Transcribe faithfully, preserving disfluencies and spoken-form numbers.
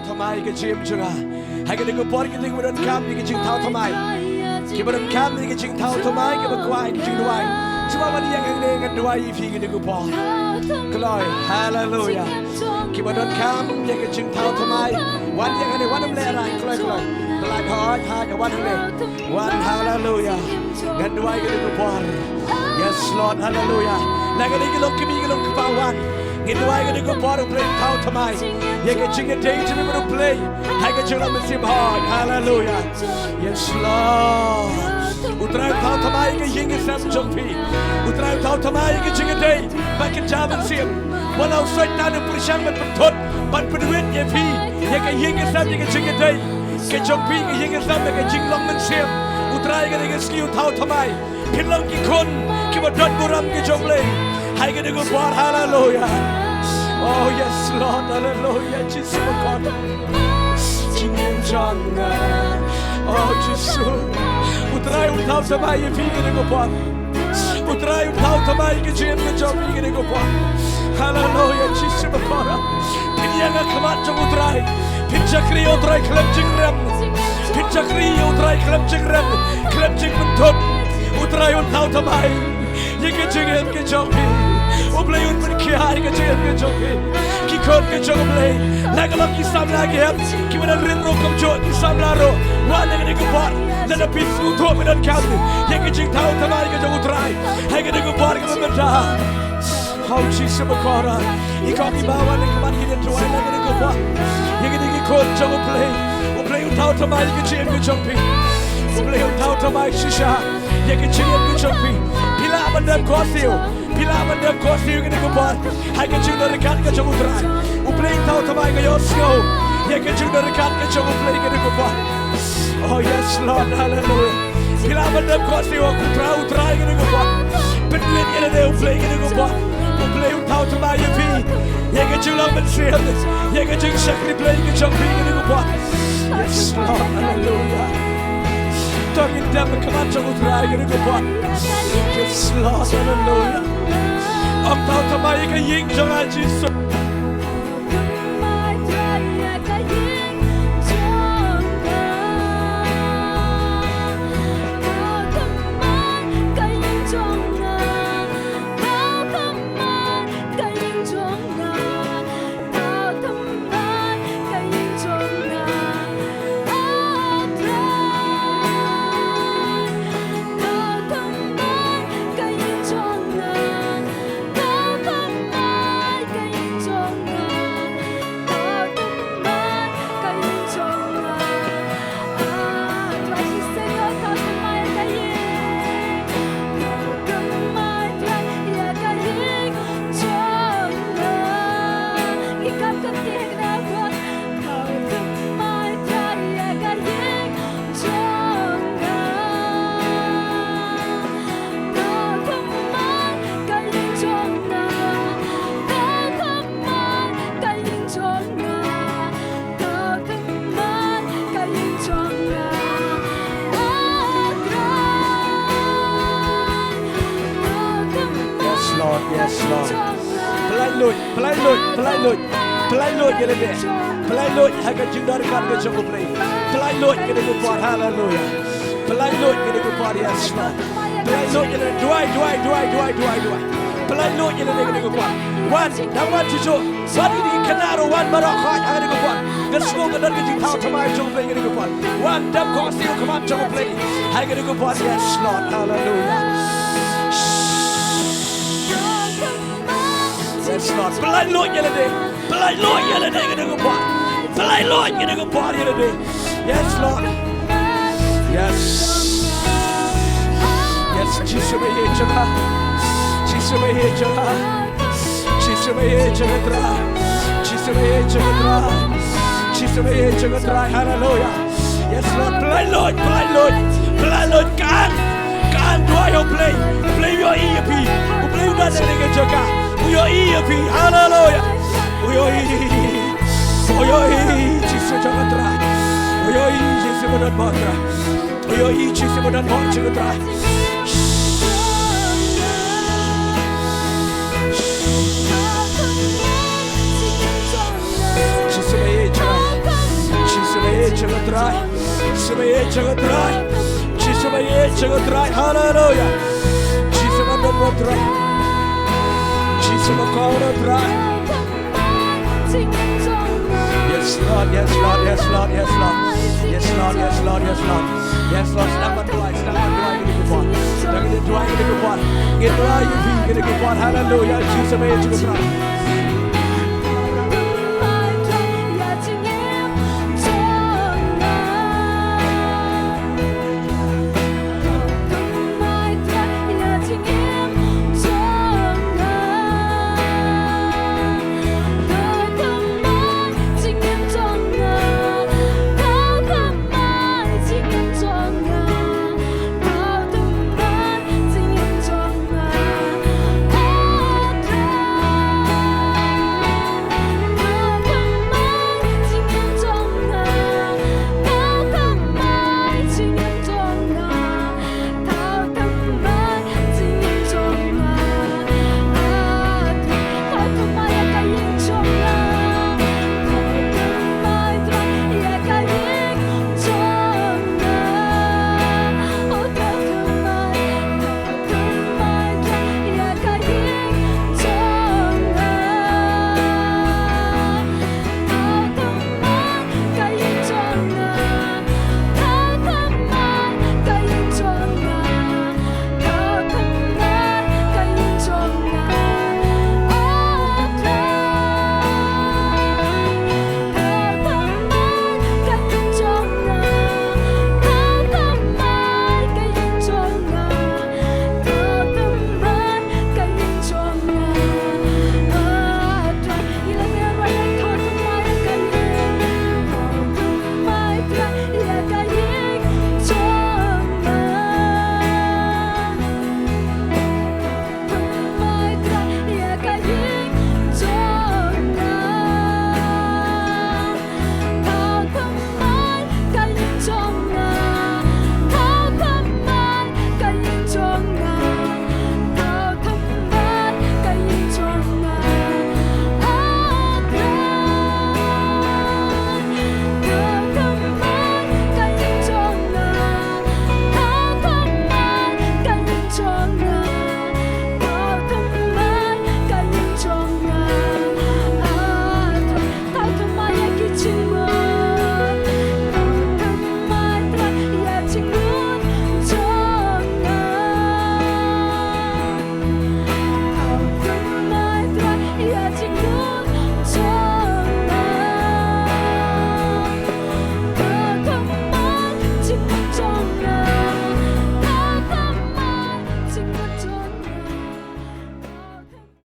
Thymmai ka jingim jong nga. Ha kane ka por ki dei kiba donkam ïa ka jingthaw thymmai. Kiba donkam ïa ka jingthaw thymmai, kiba kwah ïa ka jingduwai. Sngewbha ban ïeng hangne ngan duwai ïa phi kane ka por. Kloi, haleluya. Kiba donkam ïa ka jingthaw thymmai. Wan ïeng hangne, wan ym lehrain, kloi, kloi. Kloi, hoi, hoi, wan hangne. Wan, haleluya. Ngan duwai kane ka por. Yes, Lord, haleluya. Na kane ka long kmie ka long kpa, wan. Ngan duwai kane ka por, U Blei un thaw thymmai ïa ka jingïadei jong phi bad U Blei ha ka jinglong mynsiem, hoi, haleluya. Yes, Lord. U Trai un thaw thymmai ïa ka ïing ka sem jong phi. U Trai un thaw thymmai ïa ka jingïadei bad ka jingmynsiem. Wat la u Soitan u pyrshang ban pynthut, ban pynwit ïa phi, ïa ka ïing ka sem, ïa ka jingïadei ka jong phi, ka ïing ka sem, ïa ka jinglong mynsiem. U Trai kane ka sngi un thaw thymmai. Phin long ki khun kiba don burom ki jong U Blei ha kane ka por, haleluya. Oh yes, Lord, haleluya. Jisu bakor. Jingim jong nga. Oh Jisu. U Trai un thaw thymmai ïa phi kane ka por. U Trai un thaw thymmai ïa ka jingim ka jong phi kane ka por. Haleluya, Jisu bakor. Phin ïeng ha khmat jong U Trai. Phin shakri ïa U Trai khlem jingrem. Phin shakri ïa U Trai khlem jingrem, khlem jingpynthut. U Trai un thaw thymmai ïa ka jingim ka jong phi. U Blei un pynkhia ïa ka jingim ka jong phi. Ki khun ki jong U Blei, la ka long ki samla ki hep, kiba dang rit ruh kumjuh, ki samla ruh. Wan ha kane ka por, lada phi sngewthuh ba donkam ïa ka jingthaw thymmai ka jong U Trai ha kane ka por kaba mynta. Oh Jisu bakor. I kong i bah, wan ha khmat, ngin duwai na kane ka por ïa kine ki khun jong U Blei. U Blei un thaw thymmai ïa ka jingim ka jong phi. U Blei un thaw thymmai shisha ïa ka jingim ka jong phi. Phi lah ban dem khohsiew. Phi lah ban dem khohsiew kane ka por ha ka jingdon ryngkat ka jong U Trai. U Blei un thaw thymmai, nga ïohsngew ïa ka jingdon ryngkat ka jong U Blei kane ka por. Oh yes, Lord, haleluya. Phi lah ban dem khohsiew ha U Trai, U Trai kane ka por. Pynwit ïa lade U Blei kane ka por. U Blei un thaw thymmai ïa phi, ïa ka jinglong mynsiem, ïa ka jingshakri Blei ka jong phi kane ka por. Yes, Lord, haleluya. To ngin dem ha khmat jong U Trai kane ka por. Yes, Lord, haleluya. Ong thaw thymmai ïa ka ïing jong nga, Jisu. Yes, Lord, yes, Lord. Pynlait luid, pynlait luid, pynlait luid. Pynlait luid ïa lade. Pynlait luid ha ka jingdon ryngkat ka jong U Blei. Pynlait luid kane ka por, haleluya. Pynlait luid kane ka por, yes, Lord. Pynlait luid ïa lade, duwai, duwai, duwai. Pynlait luid ïa lade kane ka por. Wan, dang wan shuh shuh. Wan ïa ki khynnah ruh, wan baroh khoit ha kane ka por. Nga sngew ka don ka jingthaw thymmai jong U Blei kane ka por. Wan, dem khohsiew ha khmat jong U Blei ha kane ka por, yes, Lord, haleluya. Yes, Lord. Pynlait luid ïa lade. Pynlait luid ïa lade kane ka por. Pynlait luid kane ka por ïa lade. Yes, Lord. Yes. Yes, Jisu ba ïeit jong nga. Jisu ba ïeit jong nga. Jisu ba ïeit jong nga Trai. Jisu ba ïeit jong nga Trai. Jisu ba ïeit jong nga Trai. Haleluya. Yes, Lord. Pynlait luid, pynlait luid, pynlait luid. Kan, kan duwai ïa U Blei. U Blei u ïohi ïa phi. U Blei u don ha kane ka jaka. U ïohi ïa phi. Haleluya. U ïohi. U ïohi Jisu jong nga Trai. U ïohi Jisu ba don bor Trai. U ïohi Jisu ba don bor jong nga Trai. Jisu ba ïeit jong nga. Jisu ba ïeit jong nga Trai. Jisu ba ïeit jong nga Trai. Haleluya. Jisu ba don bor Trai. Jisu ba kordor Trai. Yes Lord, yes Lord, yes Lord, yes Lord. Yes Lord, yes Lord, yes Lord. Yes Lord, sdang ban duwai, sdang ban duwai ïa kine ki por. Sdang ban duwai ïa kine ki por. Ngin duwai ïa phi ïa kine ki por. Haleluya. Jisu ba ïeit jong nga Trai.